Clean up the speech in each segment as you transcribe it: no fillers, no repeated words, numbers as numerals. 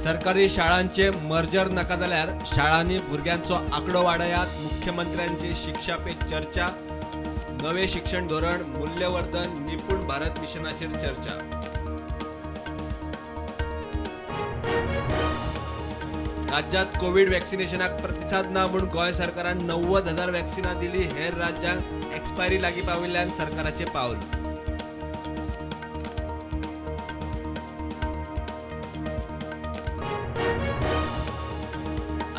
सरकारी शाळांचे मर्जर नाका जाल्यार शाळांनी भुरग्यांचो आंकडो वाडयात, मुख्यमंत्र्यांची शिक्षा पे चर्चा. नवे शिक्षण धोरण, मूल्यवर्धन, निपुण भारत मिशनाचेर चर्चा. राज्यात कोविड वॅक्सिनेशनाक प्रतिसाद ना म्हूण गोंय सरकारान 90,000 वॅक्सिनां दिली. हेर राज्यांक एक्सपायरी लागीं पाविल्ल्यान सरकाराचें पावल.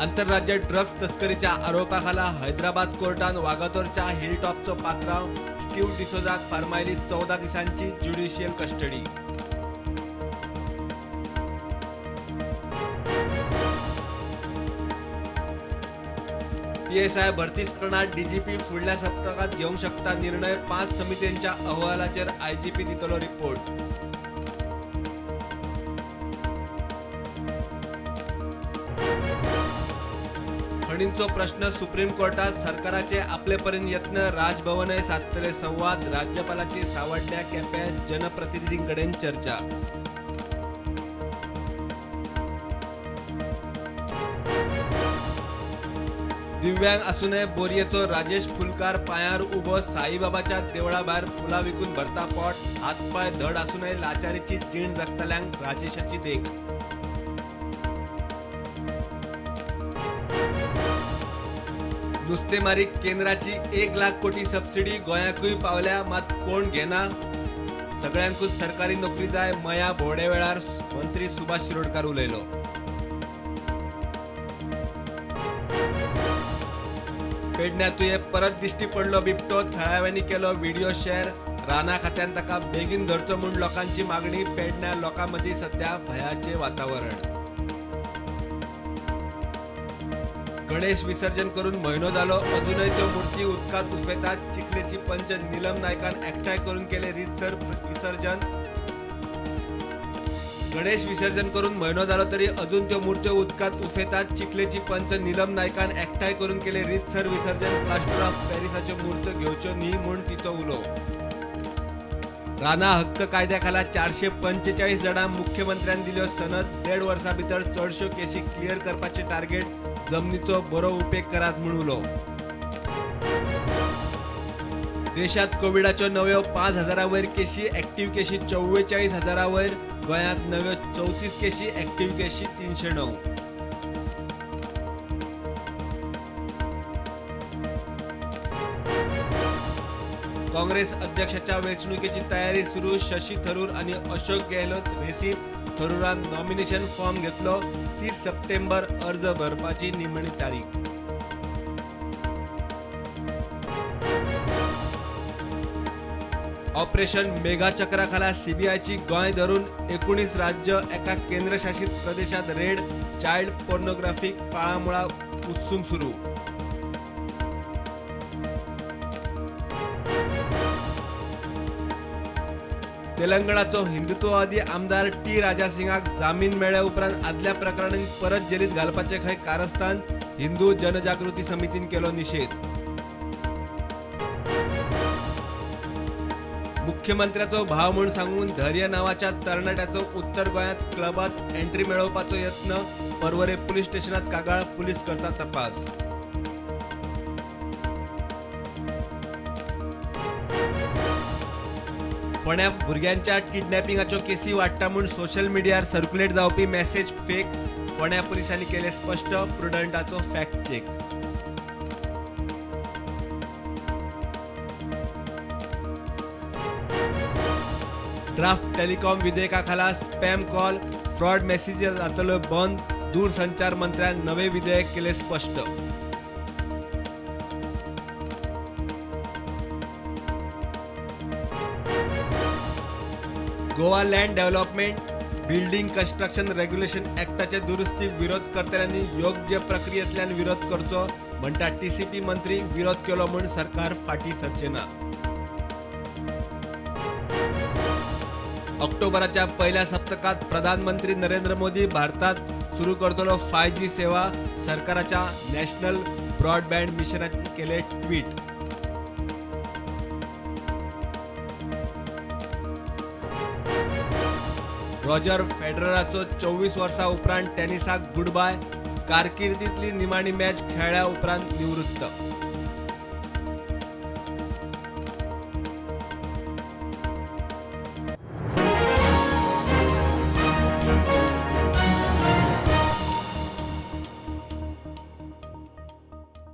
आंतरराज्य ड्रग्ज तस्करीच्या आरोपाखाला हैदराबाद कोर्टान वागातोरच्या हिलटॉपचो पात्रांव स्टीव डिसोजाक फर्मायली 14 दिसांची ज्युडिशियल कस्टडी. पीएसआय भरती प्रकरणात डीजीपी फुडल्या सप्तकात घेवंक शकता निर्णय. 5 समित्यांच्या अहवालाचेर आयजीपी दितलो रिपोर्ट. खणींचो प्रश्न सुप्रीम कोर्टात सरकाराचे आपले परीन यत्न. राजभवनय सादतले संवाद. राज्यपालाची सावड्ड्या केप्यां जनप्रतिनिधीं कडेन चर्चा. दिव्यांग आसूनय बोरयेचो राजेश फुलकार पांयार उबो. साईबाबाच्या देवळा भायर फुलां विकून भरता पोट. हातपांय धड आसूनय लाचारीची जीण जगतल्यांक राजेशाची देख. नुस्तेमारी केंद्राची 1 लाख कोटी सबसिडी गोंयाकूय पावल्या, मात कोण घेना. सगळ्यांकूच सरकारी नोकरी जाय, मया भोंवडे वेळार मंत्री सुभाष शिरोडकार उलयलो. पेडण्यां तुयें परत दिश्टी पडलो बिबटो. थळाव्यांनी केलो व्हिडिओ शेअर. राना खात्यान ताका बेगीन धरचो म्हूण लोकांची मागणी. पेडण्यां लोकां मदीं सध्या भंयाचें वातावरण. गणेश विसर्जन करून म्हयनो जालो, अजूनय त्यो मूर्ती उदकांत उफेतात. चिखलेची पंच नीलम नायकान एकठांय करून केले रितसर विसर्जन. गणेश विसर्जन करून म्हयनो जालो तरी अजून त्यो मूर्त्यो उदकांत उफेतात. चिखलेची पंच नीलम नायकान एकठांय करून केले रितसर विसर्जन. प्लास्टर ऑफ पॅरिसाच्यो मूर्त्यो घेवच्यो न्ही म्हूण तिचो उलो. राना हक्क कायद्या खाला 445 जाणांक मुख्यमंत्र्यान दिल्यो सनद. 1.5 वर्सां भितर चडश्यो केशी क्लियर करपाचें टार्गेट. जमनीचो बरो उपेग करात म्हूण उलो. देशात कोविडाच्यो नव्यो 5,000 वयर केशी, एक्टिव्ह केशी 44,000 वयर. गोंयांत नव्यो 34 केशी, एक्टिव्ह केशी 309. काँग्रेस अध्यक्षाच्या वेंचणुकेची तयारी सुरू. शशी थरूर आणि अशोक गेहलोत रेसीत. थरूरान नॉमिनेशन फॉर्म घेतलो. 30 सप्टेंबर अर्ज भरपाची निमणी तारीख. ऑपरेशन मेघाचक्राखाला सीबीआयची गोंय धरून 19 राज्य एका केंद्रशासित प्रदेशात रेड. चाइल्ड पोर्नोग्राफीक पाळामुळा उत्सूंक सुरू. तेलंगणाचो हिंदुत्ववादी आमदार टी राजासिंगाक जामीन मेळ्ळ्या उपरांत आदल्या प्रकरणांत परत जेलीत घालपाचें खंय कारस्थान. हिंदू जनजागृती समितीन केलो निशेध. मुख्यमंत्र्याचो भाव म्हूण सांगून धैर्य नांवाच्या तरणाट्याचो उत्तर गोंयांत क्लबांत एंट्री मेळोवपाचो यत्न. पर्वरे पुलीस स्टेशनात कागाळ. पुलीस करता तपास. फोंड्या भुरग्यांच्या किडनॅपिंगाच्यो केसी वाडटा म्हूण सोशल मिडियार सर्क्युलेट जावपी मॅसेज फेक. फोंड्या पुलिसांनी केलें स्पश्ट. प्रुडंटाचो फॅक्ट चेक. ड्राफ्ट टेलिकॉम विधेयकाखाला स्पॅम कॉल, फ्रॉड मॅसेज जातल्यो बंद. दूरसंचार मंत्र्यान नवे विधेयक केलें स्पश्ट. Goa land development building construction regulation ॲक्टाचे दुरुस्तीक विरोध करतल्यांनी योग्य प्रक्रियेंतल्यान विरोध करचो म्हणटा टीसीपी मंत्री. विरोध केलो म्हूण सरकार फाटीं सरचें ना. ऑक्टोबराच्या पहिल्या सप्तकात प्रधानमंत्री नरेंद्र मोदी भारतात सुरू करतलो 5G सेवा. सरकाराच्या नॅशनल ब्रॉडबँड मिशनान केले ट्वीट. रॉजर फेडरराचो 24 वर्सां उपरांत टेनिसाक गुडबाय. कारकिर्दींतली निमाणी मॅच खेळ्ळ्या उपरांत निवृत्त.